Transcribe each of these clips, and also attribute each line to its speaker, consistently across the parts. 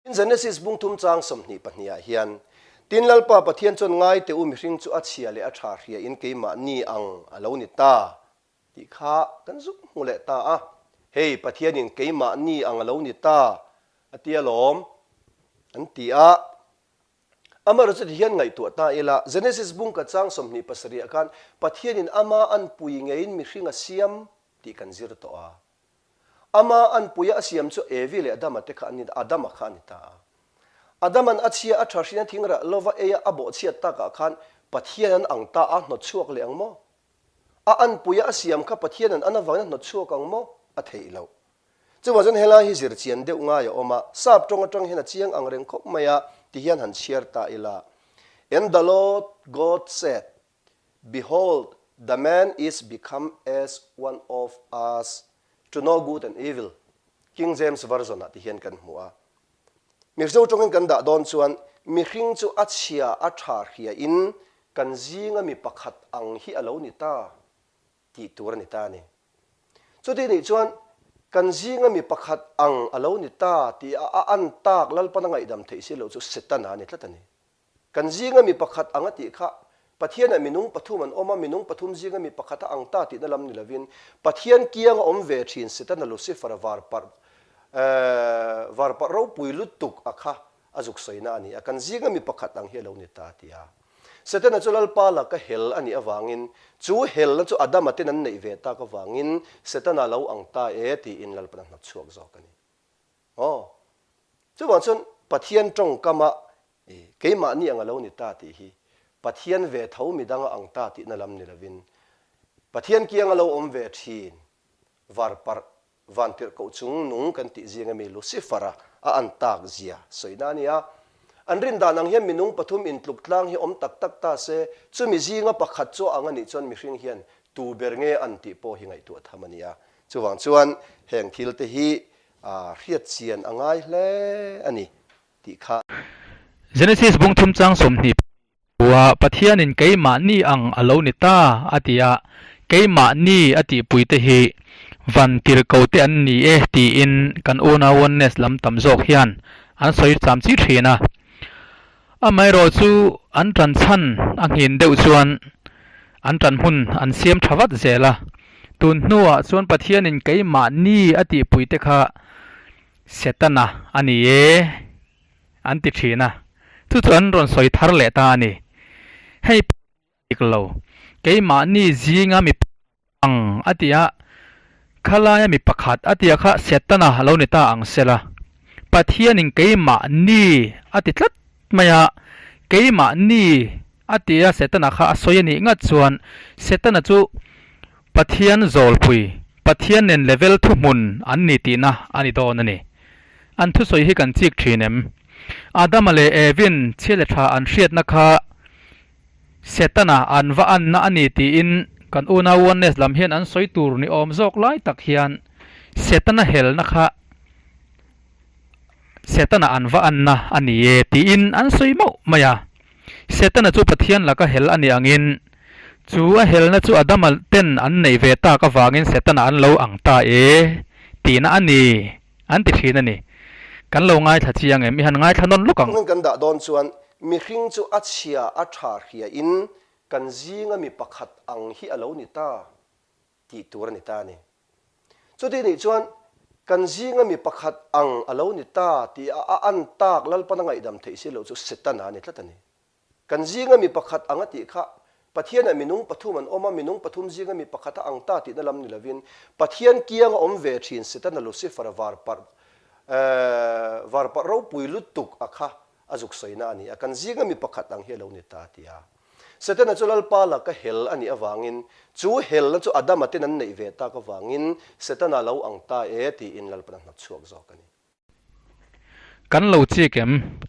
Speaker 1: In Genesis bung thum chang 22 ah hian, Tin Lalpa Pathian chuan ngai teh u mihring chu a chhia leh a tha hria in keimah ni ang a lo ni ta tih kha kan zuk hmu leh ta a. Hei Pathian in keimah ni ang a lo ni ta a ti alawm an ti a. Amaherawhchu chu ti hian ngaihtuah ta ila, Genesis bung ka chang 27 ah khan Pathian in ama anpui ngeiin mihring a siam tih kan zir tawh a. Ama anpuia a siam chu Evi leh Adama te kha an ni, Adama kha a ni ta a. Adaman a chhia a tha hrin a thing rah lova eia a bawhchhiat takah khan Pathian an ang ta a hnawt chhuak leh ang maw? A anpuia a siam kha Pathian an an avangin a hnawt chhuak ang maw? A theih loh. Chuvang chuan helai hi zir chian deuh ngai a awm a, sap tawng atang hian a chiang ang reng khawp mai a, ti hian han chhiar ta ila. And the Lord God said, Behold, the man is become as one of us to know good and evil, King James Version ah ti hian kan hmu a. Mizo tawngin kan dah dawn chuan mihring chu a chhia a tha hria in kan zinga mi pakhat ang hi a lo ni ta tih tur a ni ta a ni. Chuti nih chuan kan zinga mi pakhat ang a lo ni ta tih a a an tak Lalpan a ngaihdam theih si loh chu Setana a ni tlat a ni. Kan zinga mi pakhat ang a tih kha Pathianah minung pathum an awm a, minung pathum zinga mi pakhat a ang ta tihna lam ni lovin Pathian kianga awm ve thin Setana Lucifer-a varparh varparh ropui lutuk a kha a zuk sawina a ni a, kan zinga mi pakhat ang hi a lo ni ta a ti a. Setana chu Lalpa laka hel a nih avangin chu helna chu Adama ten an neih ve tak avangin Setana lo ang ta e tiin Lalpan a hnawtchhuak zawk a ni. Aw. Chuvang chuan Pathian tawngkama keimahni ang a lo ni ta tih hi Pathian ve tho midang a ang ta tihna lam ni lovin Pathian kianga lo awm ve thin varparh vantirhkoh chung nung kan tih zinga mi Lucifer-a a an tak zia sawina a ni a. An rin dan ang hian minung pathum intluk tlang hi awm tak tak ta se, chumi zinga pakhat chu a ang a nih chuan mihring hian tu ber nge an tih pawh hi ngaihtuah tham a ni a. Chuvang chuan heng thil te hi hriat chian a ngai hle a ni tih kha.
Speaker 2: Genesis bung thum chang 20 pua Pathianin keimahni ang a lo ni ta a ti a, keimahni a tihpui te hi van tirhko te an ni e tiin kan unau Oneness lam tam zawk hian an sawi cham chi thin a. Amaherawh chu an tan chhan a nghin deuh chuan an tan hmun an siam tha vat zel a. Tun hnuah chuan Pathianin keimahni a tihpui te kha Setana a ni e an ti thin a, chu chu an rawn sawi thar leh ta a ni. Hei dik lo, keimahni zinga mi ang a ti a, khalaia mi pakhat a tia kha Setana a lo ni ta ang sela, Pathianin keimahni a ti tlat mai a, keimahni a tia Setana kha a sawi a nih ngat chuan Setana chu Pathian zawlpui, Pathian nen level thuhmun an ni tihna a ni dawn a ni. An thusawi hi kan chik thin em? Adama leh Evin chhia leh tha an hriatna kha Setana an va anna a ni tiin kan unau Oneness lam hian an sawi tur ni awm zawk lai tak hian Setana helna kha Setana an va anna a ni e tiin an sawi mauh mai a. Setana chu Pathian laka hel a nih angin chu a helna chu Adama ten an neih ve tak avangin Setana an lo ang ta e tihna a ni an ti thin a ni. Kan lo ngaithla chiang em? I han ngaithla nawn lawk ang.
Speaker 1: Hmun kan dah dawn chuan mihring chu a chhia a tha hria in kan zinga mi pakhat ang hi a lo ni ta tih tur a ni ta a ni. Chuti nih chuan kan zinga mi pakhat ang a lo ni ta tih a a an tak Lalpan a ngaihdam theih si loh chu Setana a ni tlat a ni. Kan zinga mi pakhat ang a tih kha Pathianah minung pathum an awm a, minung pathum zinga mi pakhat a ang ta tihna lam ni lovin Pathian kianga awm ve thin Setana Lucifer-a varparh varparh ropui lutuk a kha a zuk sawina a ni a, kan zinga mi pakhat ang hi a lo ni ta a ti a. Setana chu Lalpa laka hel a nih avangin chu helna chu Adama ten an neih ve tak avangin Setana lo ang ta e tiin Lalpan a hnawtchhuak zawk a ni.
Speaker 2: Kan lo chik em?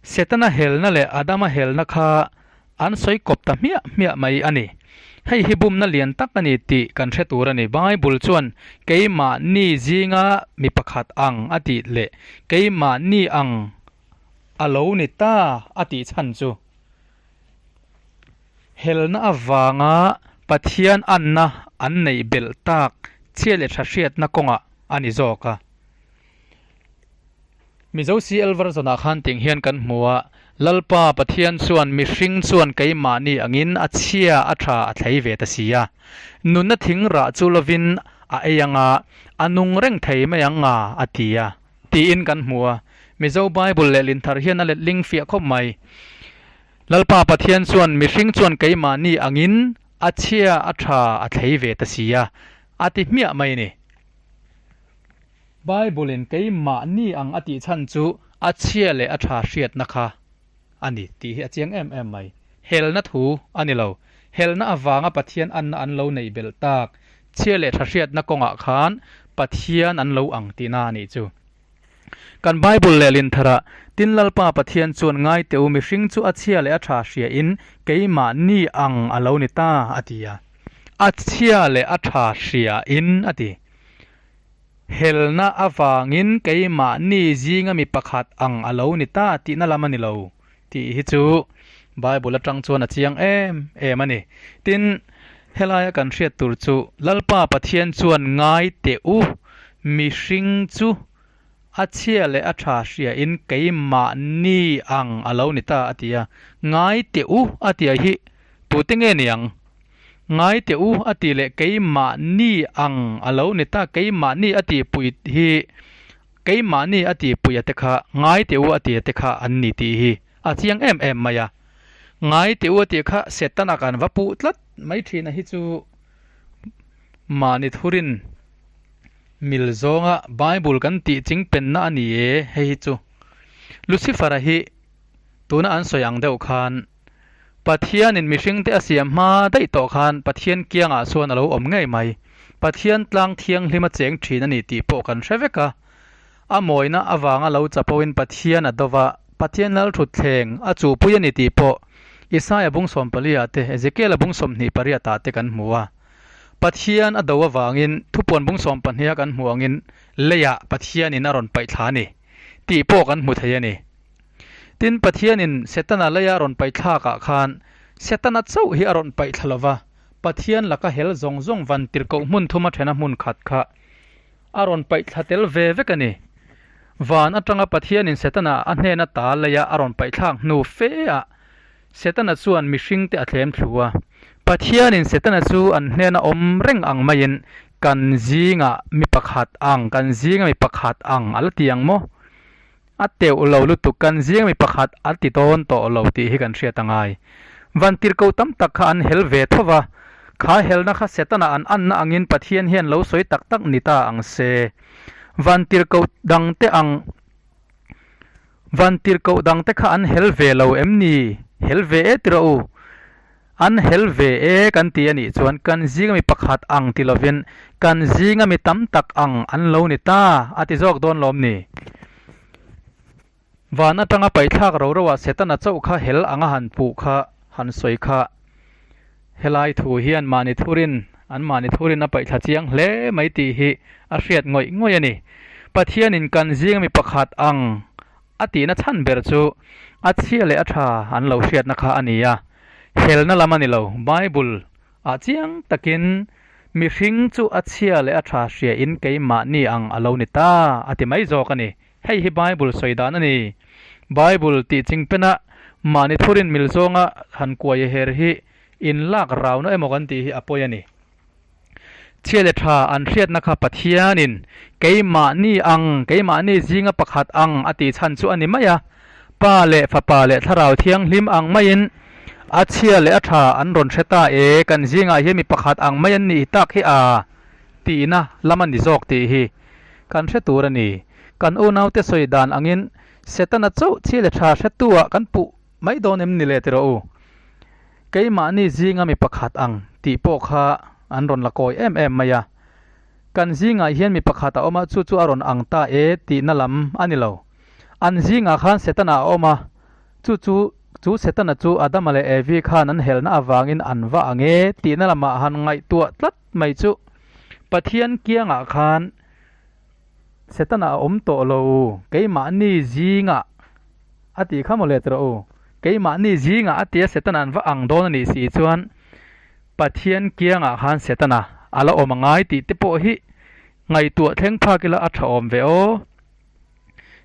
Speaker 2: Setana helna leh Adama helna kha an sawi kawp ta hmiah hmiah mai a ni. Hei hi bumna lian tak a ni tih kan hre tur a ni. Bible chuan keimahni zinga mi pakhat ang a tih leh keimahni ang a lo ni ta a tih chhan chu helna avanga Pathian anna an neih belh tak chhia leh tha hriatna kawngah a ni zawk a. Mizo CL version ah khan ting hian kan hmu a, Lalpa Pathian chuan mihring chuan keimahni angin a chhia a tha a thlei ve ta si a, nunna thing rah chu lovin a ei anga a nung reng thei mai ang nga a ti a, tiin kan hmu a. Mizo Bible lehlin thar hian a letling fiah khawp mai. Lalpa Pathian chuan mihring chuan keimahni angin a chhia a tha a thlei ve ta si a, a ti hmiah mai a ni. Bible-in keimahni ang a tih chhan chu a chhia leh a tha hriatna kha a ni tih hi a chiang em em mai. Helna thu a ni lo. Helna avanga Pathian anna an lo neih belh tak chhia leh tha hriatna kawngah khan Pathian an lo ang tihna a nih chu. Kan Bible lehlin tharah, Tin Lalpa Pathian chuan ngai teh u mihring chu a chhia leh a tha hriain keimahni ang a lo ni ta a ti a. A chhia leh a tha hriain a ti. Helna avangin keimahni zinga mi pakhat ang a lo ni ta tihna lam a ni lo tih hi chu Bible atang chuan a chiang em em a ni. Tin, helaia kan hriat tur chu Lalpa Pathian chuan ngai teh u, mihring chu a chhia leh a tha hriain keimahni ang a lo ni ta a ti a. Ngai teh u a tih hi tute nge niang? Ngai teh u a tih leh keimahni ang a lo ni ta, keimahni a tih pui hi keimahni a tih pui a te kha ngai teh u a tih a te kha an ni tih hi a chiang em em mai a. Ngai teh u a tih kha Setana kan va puh tlat mai thin a hi chu mahni thurin mil zawnga Bible kan tih chingpenna a ni e hei hi chu. Lucifer-a hi tuna an sawi ang deuh khan Pathianin mihringte a siam hma daih tawh khan Pathian kiangah chuan a lo awm ngei mai. Pathian tlang thianghlim a cheng thin a ni tih pawh kan hre vek a. A mawina avanga lo chapoin Pathian a do va, Pathian lalthutthleng a chuhpui a ni tih pawh Isaia bung sawmpaliah te, Ezekiela bung 28 ah te kan hmu a. Pathian a do avangin thupuan bung sawmpahniha kan hmuh angin leiah Pathianin a rawn paihthla a ni tih pawh kan hmu thei a ni. Tin, Pathianin Setana leia rawn paihthlakah khan Setana chauh hi a rawn paihthla lo va, Pathian laka hel zawng zawng van tirhkoh hmun thuma thena hmun khat kha a rawn paihthla tel ve vek a ni. Van atanga Pathianin Setana a hnena ta leia a rawn paihthlak hnu feah Setana chuan mihringte a thlem thlu a. Pathianin Setana chu an hnena awm reng ang maiin kan zingah mi pakhat ang, kan zinga mi pakhat ang a la ti ang maw? A teuh lo lutuk kan zing mi pakhat a ti dawn tawh lo tih hi kan hriat a ngai. Vantirhko tam tak kha an hel ve tho va, kha helna kha Setana an anna angin Pathian hian lo sawi tak tak ni ta ang se. Vantirhko dangte ang Vantirhkoh dangte kha an hel ve lo em ni? Hel ve e ti rawh u. An hel ve e kan ti a nih chuan kan zinga mi pakhat ang ti lovin kan zinga mi tam tak ang an lo ni ta a ti zawk dawn lawm ni? Van atanga paihthlak ro roah Setana chauh kha hel anga han puh kha han sawi kha helai thu hian mahni thurin an mahni thurin a paihthla chiang hle mai tih hi a hriat ngawih ngawih a ni. Pathianin kan zinga mi pakhat ang A tihna chhan ber chu a chhia leh a tha an lo hriatna kha a ni a, helna lam a ni lo. Bible ah chiang takin mihring chu a chhia leh a tha hriain keimahni ang a lo ni ta a ti mai zawk a ni. Hei hi Bible sawi dan a ni. Bible tih chingpena mahni thurin mil zawnga han kuai her hi inlak rauna emaw kan tih hi a pawi a ni. Chhia leh tha an hriatna kha Pathianin keimahni ang, keimahni zinga pakhat ang a tih chhan chu a ni mai a. Pa leh Fapa leh Thlarau Thianghlim ang maiin a chhia leh a tha an rawn hre ta e, kan zingah hian mi pakhat ang mai an nih tak hi a tihna lam a ni zawk tih hi kan hre tur a ni. Kan unaute sawi dan angin Setana chauh chhia leh tha hretu-ah kan puh mai dawn em ni le ti rawh u. Keimahni zinga mi pakhat ang tih pawh kha an rawn la kawi em em mai a. Kan zingah hian mi pakhat a awm a, chu chu a rawn ang ta e tihna lam a ni lo. An zingah khan Setana a awm a, chu chu chu Setana chu Adama leh Evi khan an helna avangin an va ang e tihna lamah han ngaihtuah tlat mai chu Pathian kiangah khan Setana a awm tawh lo, keimahni zingah a tih kha mawle tawh u. Keimahni zingah a tia Setana an va ang dawn a nih si chuan Pathian kiangah khan Setana a la awm a ngai tih te pawh hi ngaihtuah thleng phak ila a tha awm ve aw.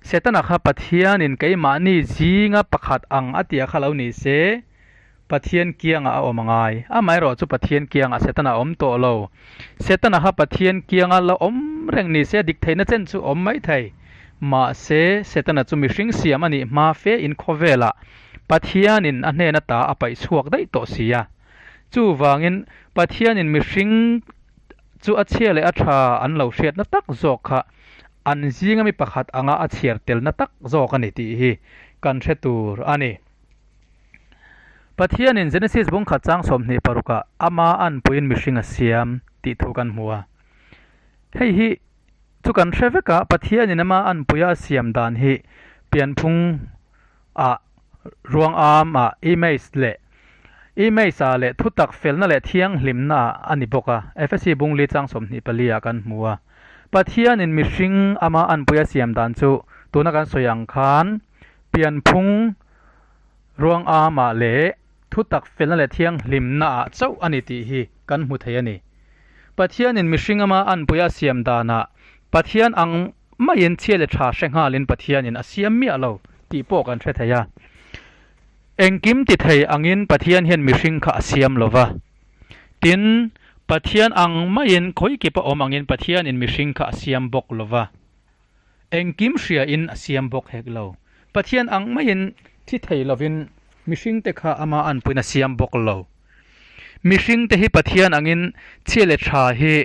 Speaker 2: Setana kha Pathianin keimahni zinga pakhat ang a tia kha lo ni se, Pathian kiangah a awm a ngai. Amaherawh chu Pathian kiangah Setana a awm tawh lo. Setana kha Pathian kianga la awm reng ni se dik theihna chen chu awm mai thei. Mahse, Setana chu mihring siam a nih hma fe in khawvelah Pathianin a hnen ata a paih chhuak daih tawh si a. Chuvangin, Pathianin mihring chu a chhia leh a tha an lo hriatna tak zawk kha an zinga mi pakhat anga a chhiar telna tak zawk a ni tih hi kan hre tur a ni. Pathianin Genesis bungkhat chang 26 ah ama anpuiin mihring a siam tih thu kan hmu a. Hei hi chu kan hre vek a, Pathianin ama anpuia a siam dan hi pianphung ah ruang am ah image leh image ah leh thutak felna leh thianghlimna ah a ni bawk a, Efesi bungli chang 24 ah kan hmu a. Pathianin mihring ama anpuia siam dan chu tuna kan sawi ang khan pianphung ruang amah leh thutak felna leh thianghlimna ah chauh a ni tih hi kan hmu thei a ni. Pathianin mihring ama anpuia siam danah Pathian ang maiin chhia leh tha hre nghalin Pathianin a siam miah lo tih pawh kan hre thei a. Engkim ti thei angin Pathian hian mihring kha a siam lo va. Tin, Pathian ang maiin khawikipa awm angin Pathianin mihring kha a siam bawk lo va. Engkim hriain a siam bawk hek lo. Pathian ang maiin thi thei lovin mihringte kha ama anpuiin a siam bawk lo. Mihringte hi Pathian angin chhia leh tha hi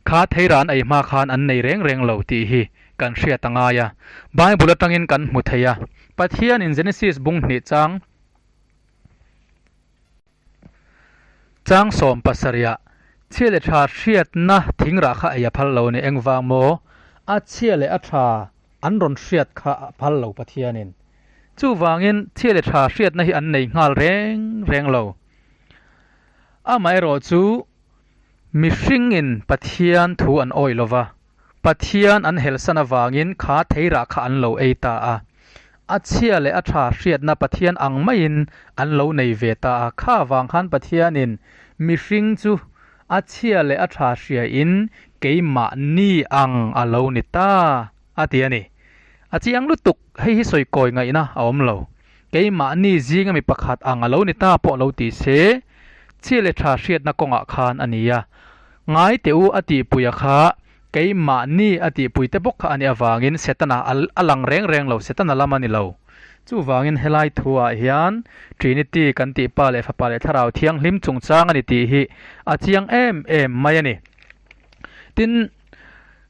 Speaker 2: kha theira an ei hma khan an nei reng reng lo tih hi kan hriat a ngai a. Bible atangin kan hmu thei a. Pathianin Genesis bung hnih chang Chang 17 ah chhia leh tha hriatna thingrah kha ei a phal lo a ni. Engvang maw? A chhia leh a tha an rawn hriat kha a phal lo Pathianin. Chuvangin chhia leh tha hriatna hi an nei nghal reng reng lo. Amaherawh chu mihringin Pathian thu an awih lo va. Pathian an helsan avangin kha theirah kha an lo ei ta a. A chhia leh a tha hriatna Pathian ang maiin an lo nei ve ta a. Kha vang khan Pathianin mihring chu a chhia leh a tha hriain keimahni ang a lo ni ta a ti a ni. A chiang lutuk, hei hi sawi kawi ngaihna a awm lo. Keimahni zinga mi pakhat ang a lo ni ta pawh lo ti se, chhia leh tha hriatna kawngah khan a ni a. Ngai teh u a tihpuia kha keimahni a tihpui te bawk kha a nih avangin Setana a lang reng reng lo, Setana lam a ni lo. Chuvangin helai thuah hian Trinity kan tih Pa leh Fapa leh Thlarau Thianghlim chungchang a ni tih hi a chiang em em mai a ni. Tin,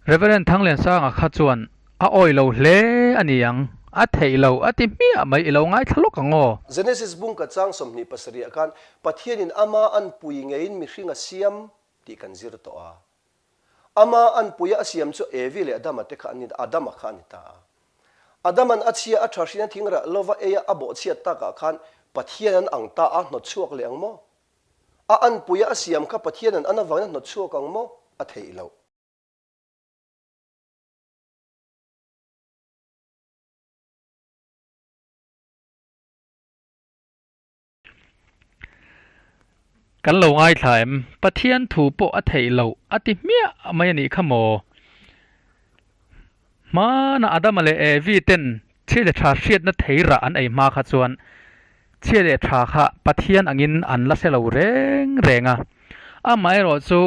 Speaker 2: Reverend Thangliansanga kha chuan a awih lo hle a ni ang, a theih lo a ti hmiah mai, i lo ngaithla lawk ang aw.
Speaker 1: Genesis bungka chang 27 ah khan Pathianin ama anpui ngeiin mihring a siam tih kan zir tawh a. Ama anpuia a siam chu Evi leh Adama te kha an ni, Adama kha a ni ta a. Adaman a chhia a tha hrin a thing rah lova eia a bawhchhiat takah khan Pathian an ang ta a hnawt chhuak leh ang maw? A anpuia a siam kha Pathian an an avangin a hnawt chhuak ang maw? A theih loh.
Speaker 2: Kan lo ngaithla em? Pathian thu pawh a theih loh a ti hmiah mai a nih kha maw? Hmana Adama leh Evi ten chhia leh tha hriatna thei rah an ei hma kha chuan chhia leh tha kha Pathian angin an la hre lo reng reng a. Amaherawh chu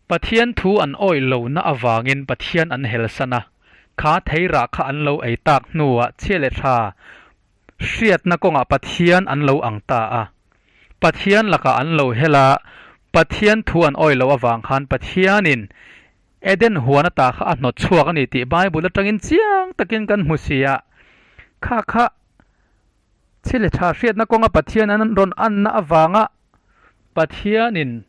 Speaker 2: Pathian thu an awih lohna avangin Pathian an helsan a, kha thei rah kha an lo ei tak hnuah chhia leh tha Hriatna kawngah Pathian an lo ang ta a. Pathian lakah an lo hel a, Pathian thu an awih loh avang khan Pathianin Eden huan ata kha a hnawt chhuak a ni tih Bible atangin chiang takin kan hmu si a. Kha kha thil leh tha hriatna kawnga Pathian an rawn anna avanga Pathianin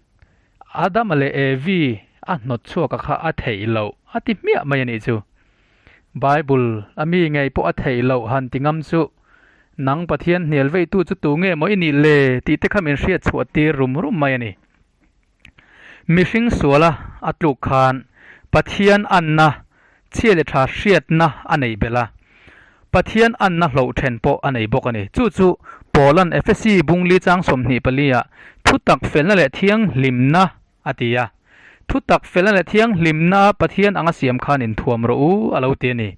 Speaker 2: Adama leh Evi a hnawt chhuak a kha a theih loh a ti hmiah mai a nih chu. Bible a mi ngei pawh a theih loh han ti ngam chu nang Pathian hnial veitu chu tu nge maw i nih le tih te kha min hriat chhuah tir rum rum mai a ni. Mihring suala a tluk khan Pathian anna chhia leh tha hriatna a nei belh a, Pathian anna hloh then pawh a nei bawk a ni. Chu chu Paula'n Efesi bungli chang 24 ah thutak felna leh thianghlimna a ti a. Thutak felna leh thianghlimna Pathian anga siam khan inthuam rawh u a lo ti a ni.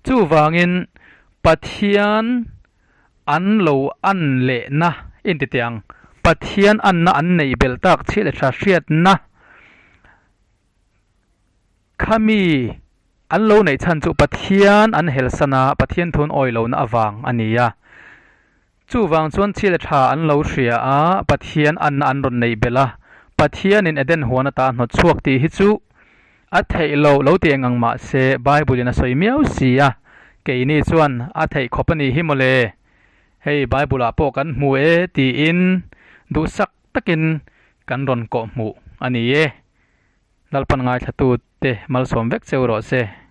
Speaker 2: Chuvangin Pathian an lo an lehna inti teh ang. Pathian anna an neih belh tak chhiat leh tha hriatna khami an lo neih chhan chu Pathian an helsan a, Pathian thun awi lohna avang a ni a. Chuvang chuan chhiat leh tha an lo hria a, Pathian anna an rawn neih belh a. Pathianin Eden huan ata hnawt chhuak tih hi chu a theih loh lo ti eng ang mah se Bible-in a sawi miau si a, keini chuan a theih khawp a nih hi mawle. Hei Bible-ah pawh kan hmu e tiin duhsak takin kan rawn kawhhmuh a ni e. Lalpan ngaithlatute malsawm vek cheu rawh se.